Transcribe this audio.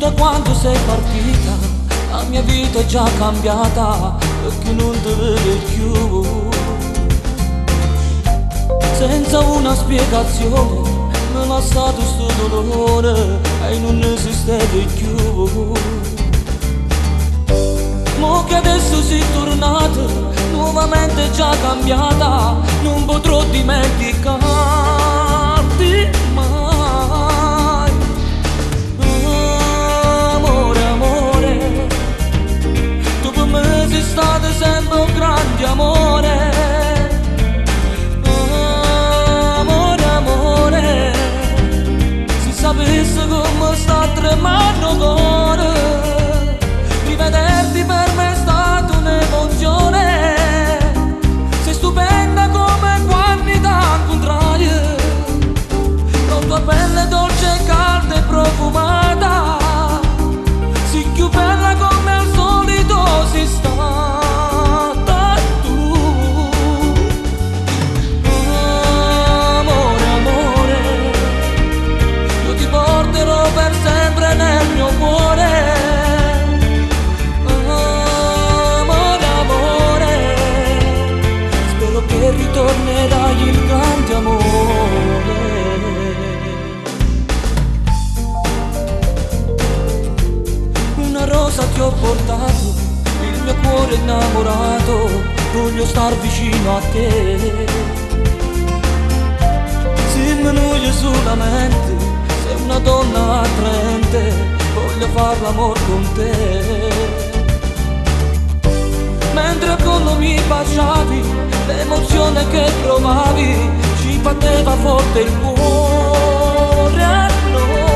Da quando sei partita la mia vita è già cambiata perché non ti vedo più. Senza una spiegazione mi ha lasciato sto dolore e non esiste più. Mo che adesso sei tornata, nuovamente già cambiata, non potrò dimenticarti mai. Amore, amore, tu per me sei stato sempre un grande amore. Amore, amore, se sapessi come sta tremando il cuore, rivederti per me è stata un'emozione. Sei stupenda come quando ti incontrai, la tua pelle dolce, calda e profumata, sei più bella come al solito sei stata tu. Amore, amore, io ti porterò per sempre nel mio cuore. Amore, amore, spero che ritornerai il grande amore. Una rosa ti ho portato, il mio cuore innamorato, voglio star vicino a te. Se mi solamente, sei una donna attraente, voglio far l'amor con te. Mentre con mi baciavi, l'emozione che provavi, ci batteva forte il cuore a noi.